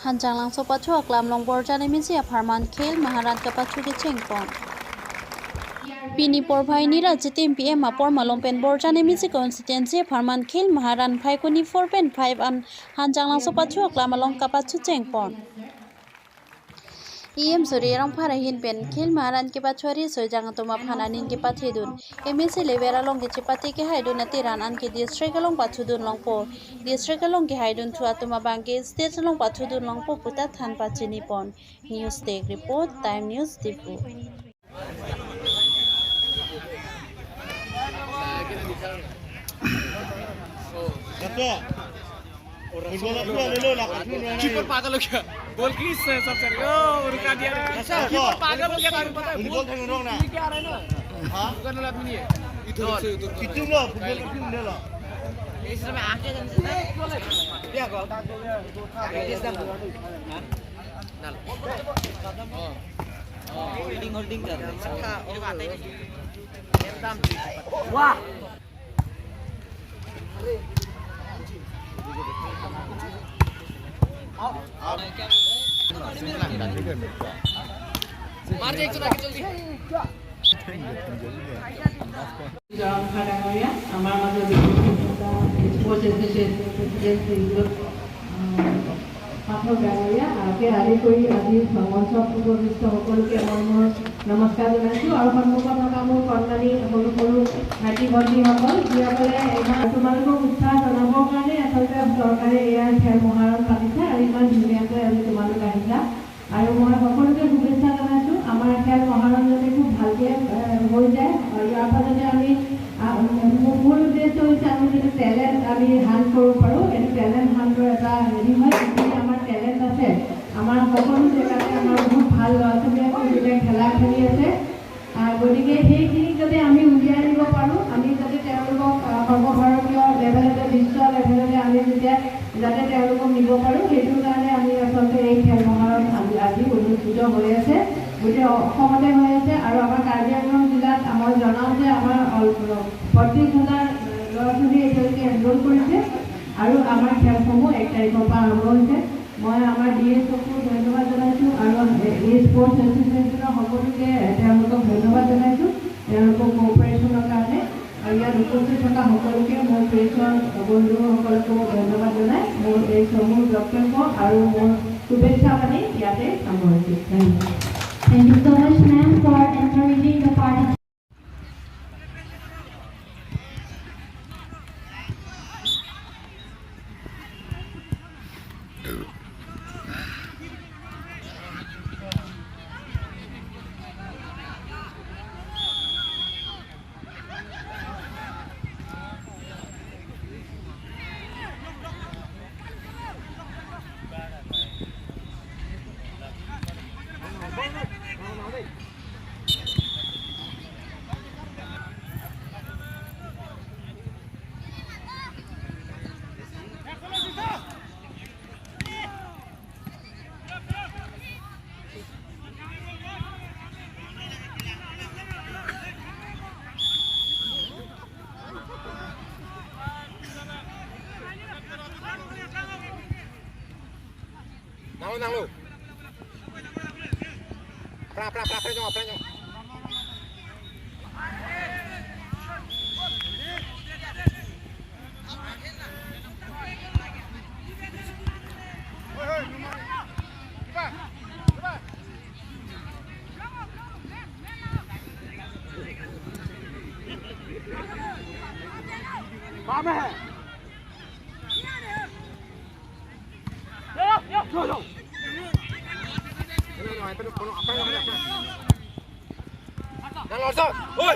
Hanjang lang so pachu aklam long borjan MNC pharman khel maharan ka pachu ke chengpon. Pini por bhai nira jitim PM por malompen borjan MNC constituency pharman khel maharan phai koni 4.5 an hanjang lang so pachu aklam long ka pachu chengpon. EM sori rong phara hin pen khel maharan ke pachuari soi jang toma phananin ke pathedun MNC levera long ke chipati ke haidun ati ran an ke district long pachudun long po district long ke haidun thua toma bangke state long pachudun long po puta than pachini pon. News tech report, Time News, Diphu. Keeper पागल हो गया, गोल की सबसे ओ रुका दिया। Keeper पागल हो गया, तुम्हें पता है फुटबॉल खेलने रोक ना। ये क्या आ रहा है ना? हाँ? करने वाला आदमी नहीं है। इधर से उधर कितने लो फुटबॉल कितने लो इस समय आके जन से क्या गोल डाल होल्डिंग होल्डिंग कर रहा है, ये आता ही नहीं एकदम। वाह मार दे एक आगे जल्दी। জৰংখা ডাঙৰীয়া আমাৰ মাজত স্পৰ্টছ এছ'চিয়েশ্যনৰ প্ৰেচিডেণ্ট শ্ৰীযুত পাঠক ডাঙৰীয়া আদি আদি কৰি আজি মঞ্চত উপবিষ্ট সকলোকে মই মোৰ নমস্কাৰ জনাইছোঁ। আৰু সন্মুখত থকা মোৰ কণমানি সৰু সৰু ভাইটি ভণ্টিসকল, যিসকলে ইমান তোমালোকক উৎসাহ জনাবৰ কাৰণে আচলতে চৰকাৰে এয়া খেল মহাৰণ পাতিছে আৰু ইমান ধুনীয়াকৈ আজি তোমালোক আহিছা। আৰু মই সকলোকে শুভেচ্ছা জনাইছোঁ। আমাৰ খেল মহাৰণ যাতে খুব ভালকৈ হৈ যায় আৰু ইয়াৰ পৰা যাতে আমি মূল উদ্দেশ্য হৈছে আমি যিটো টেলেণ্ট আমি হাণ্ট কৰিব পাৰোঁ, এইটো টেলেণ্ট হাণ্টৰ এটা হেৰি হয়। যিখিনি আমাৰ টেলেণ্ট আছে, আমাৰ সকলো জেগাতে আমাৰ বহুত ভাল ল'ৰা ছোৱালী আছে যিবিলাক খেলা খেলি আছে, গতিকে সেইখিনিক যাতে আমি উলিয়াই আনিব পাৰোঁ, আমি যাতে তেওঁলোকক সৰ্বভাৰতীয় লেভেলতে বিশ্ব লেভেলতে আমি যেতিয়া যাতে তেওঁলোকক নিব পাৰোঁ, সেইটোৰ কাৰণে আমি আচলতে এই খেল মহাৰণ আজি অনুষ্ঠিত হৈ আছে, গোটেই অসমতে হৈ আছে। আৰু আমাৰ কাৰ্বি আংলং জিলাত মই জনাওঁ যে আমাৰ 35,000 ল'ৰা ছোৱালী এতিয়ালৈকে এনৰোল কৰিছে আৰু আমাৰ খেলসমূহ 1 তাৰিখৰ পৰা আৰম্ভ হৈছে। মই আমাৰ ডি এছকো ধন্যবাদ জনাইছোঁ আৰু এই স্পৰ্টছ এছ'চিয়েশ্যনৰ সকলোকে তেওঁলোকক ধন্যবাদ জনাইছোঁ তেওঁলোকৰ কোঅপাৰেশ্যনৰ কাৰণে। আৰু ইয়াত উপস্থিত থকা সকলোকে মোৰ প্ৰেছৰ বন্ধুসকলকো ধন্যবাদ জনাই মোৰ এই চমু বক্তব্য আৰু মোৰ শুভেচ্ছা বাণী ইয়াতে সামৰিছোঁ। ধন্যবাদ। Thank you so much, ma'am, for encouraging the participants. Nang lo. Pra pra pra pra pra काम है। Oi!